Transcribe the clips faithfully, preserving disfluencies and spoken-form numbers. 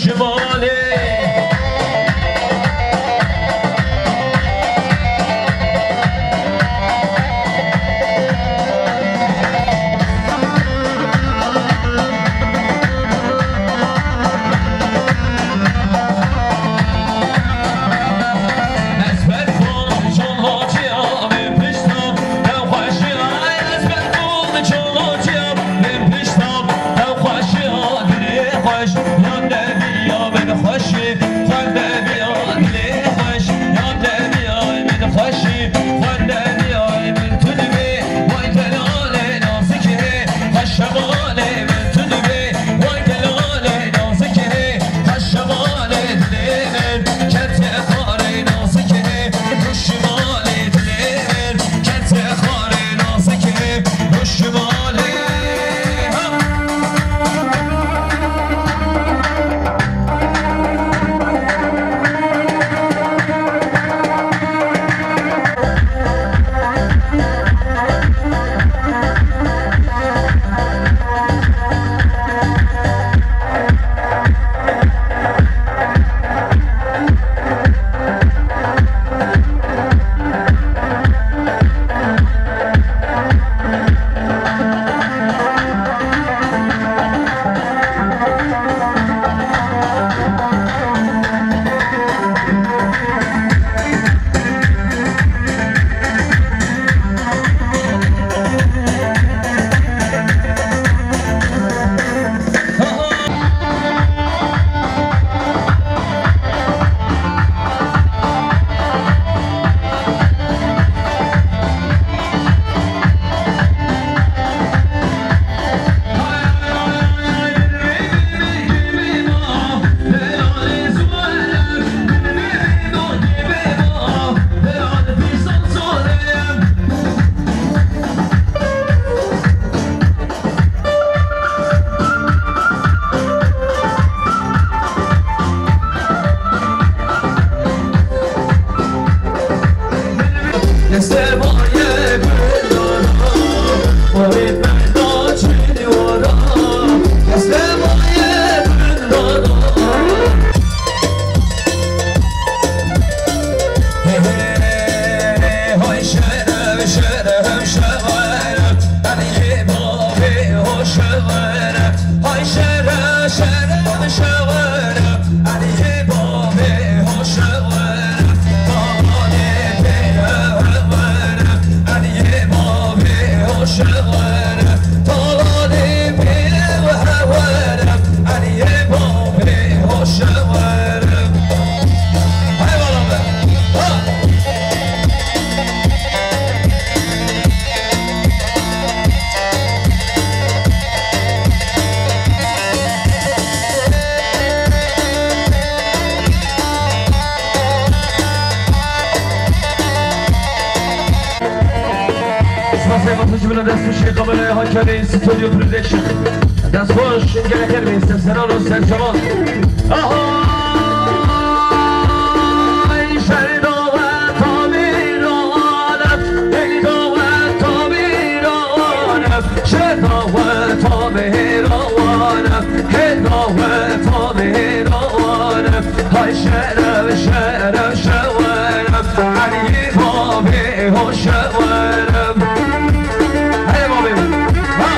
Şimalê. Ez ber xwe can hatiya vê pişta, ew xweşiya, ez ber xwe can hatiya vê pişta, ew xweşiya dilê xweş, yan nebiya min xweşî, xwe nebiya dilê xweş, yan nebiya min xweşî, xwe nebiya min tu dibê, vay delalê nazikê, xweşemalê min tu dibê, vay delalê nazikê. Xweşemalê dilê min, kete xwarê nazikê, xweşemalê dilê min, kete xwarê nazikê, xweşemalê. Ha! Hey, hey, hey, hey, hay şeref, şeref, şeref. Aliyê bavê hoşewere, hay şere, şere şewere. Aliyê bavê hoşewere, talê pê hewere. Aliyê bavê hoşewere, talê pê hewere. Aliyê bavê hoşewere. Eyvallah be. Ha! Spasiya xwe ji min dest û şêxa min Hakanê Studio Production. Destxweş, gelek her bê, serseran û serçevan. Aha! Şerdawe tabîran e, ey dawe tabîran e, şerdawe tabîran e, hey dawe tabîran e. Hay şeref, şeref, şeref, Elî babê hoşewere. Hey babê. Ha!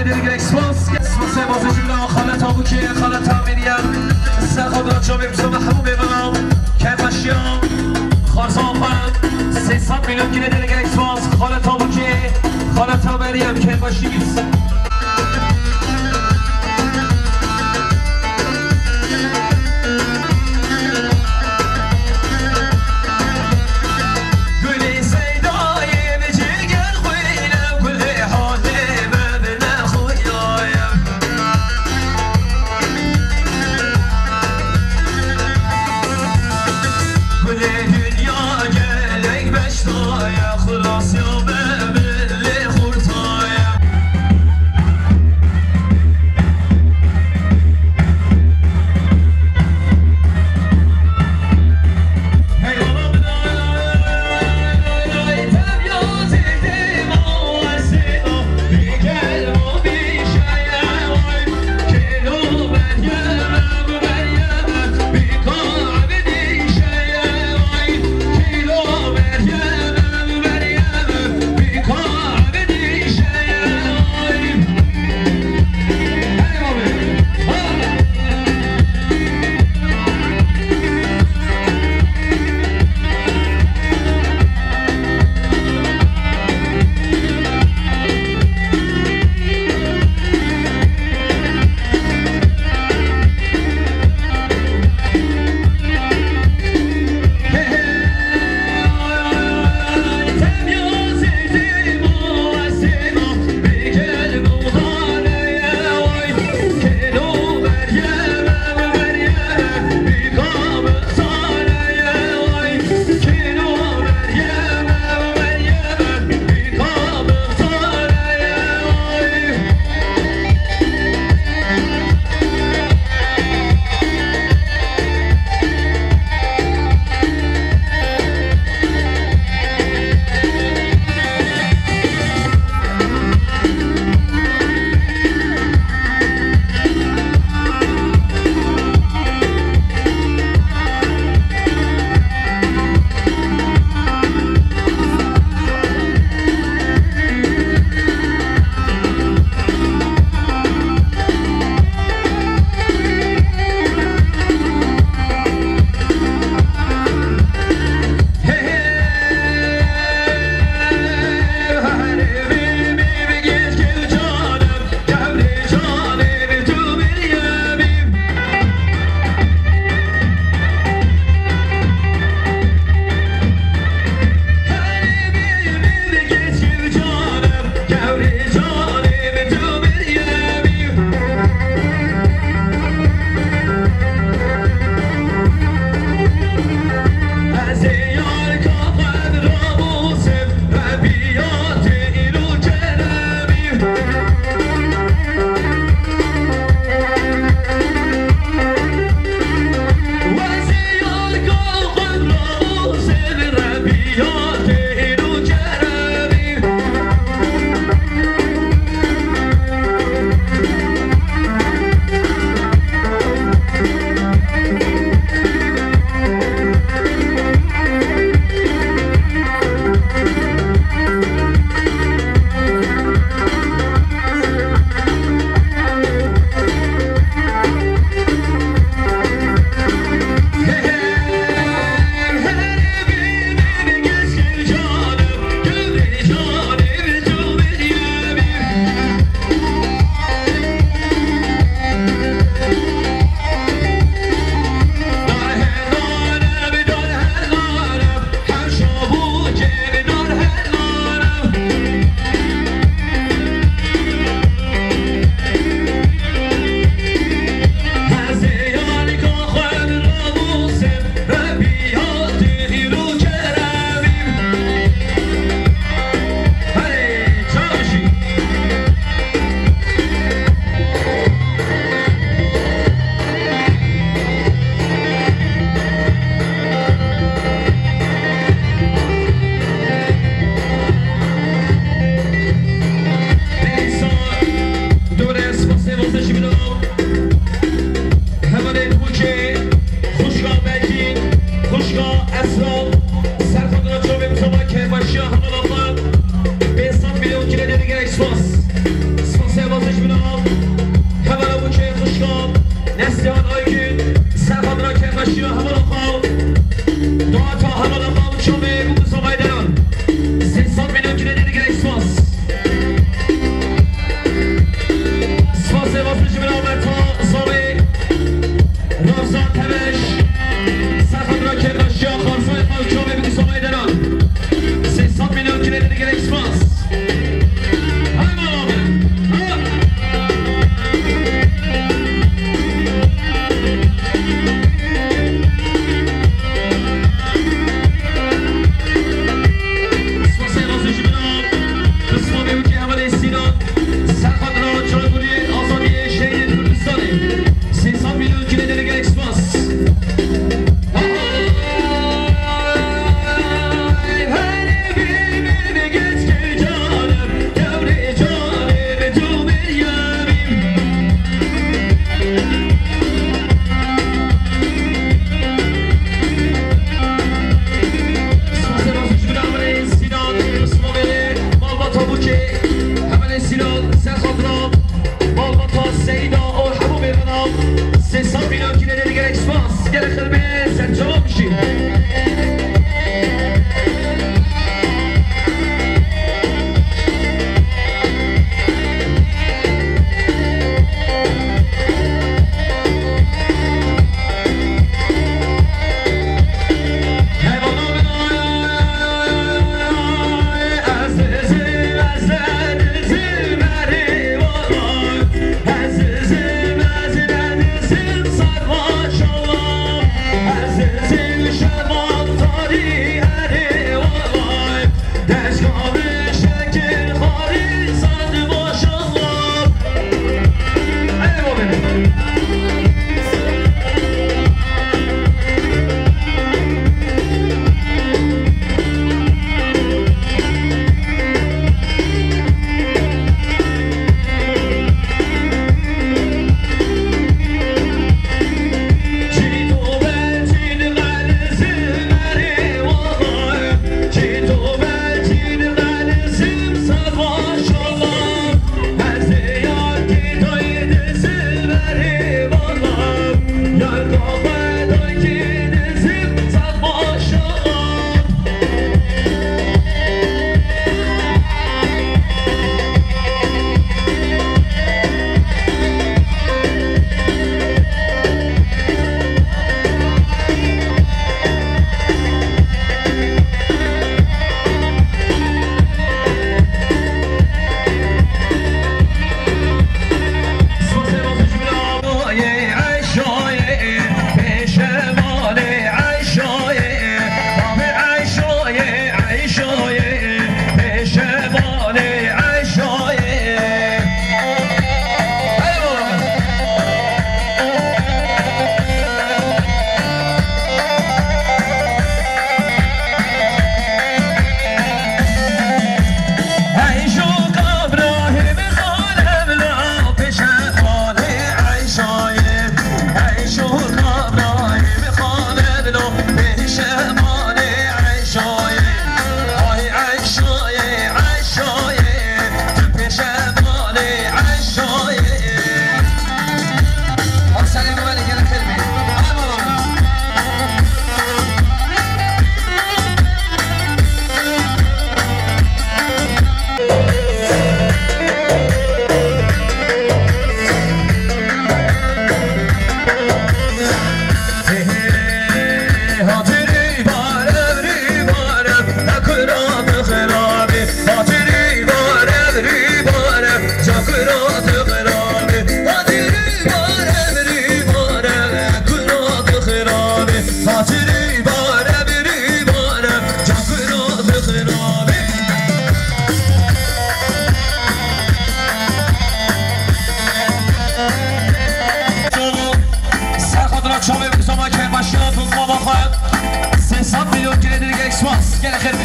Gelek spas. Spas e bazı cümle. Xaleta Bukê, xaleta Meryem. Sexo da çavê bizo Mehbûbê bana. Kerbaşiya. Xarzan xwe. Sê sed milyon kine de gelek spas. Xaleta Bukê, xaleta Meryem, Kerbaşî. Gulê Seydayê min ciger xwîne, gulê halê me bi nexuyaye. Neslihan Aygün, ser xatina kêfxweşiya hevala xwe. Dua ta hevala xwe û çavê û mizavayê deran. Sê sed milyon gule dê digerek spas. Spasê vazim ji min a me ta zavê. Ravza Tebeş, ser xatina kêfxweşiya xarzayê xwe û çavê û mizavayê deran. Sê sed milyon gule dê digerek spas. Hay mala min. Ha! Spasê razî ji min a. Bi slavê û cî hevalê Sînan. Ser xatina Çavguriyê, azadiyê, şehîdên Kurdistanê. Sê sed milyon gule dê digerek spas. Sînan, ser xatina malbata Seyda û hemû mêvana sê sed milyon gule dê digerek spas. Gelek xelbê ser çawa bişî. Ser xatina çavê Mustafa Kerbaşiyan û mama xwe sê sed milyon gule dê digerek spas. Gelek xêr.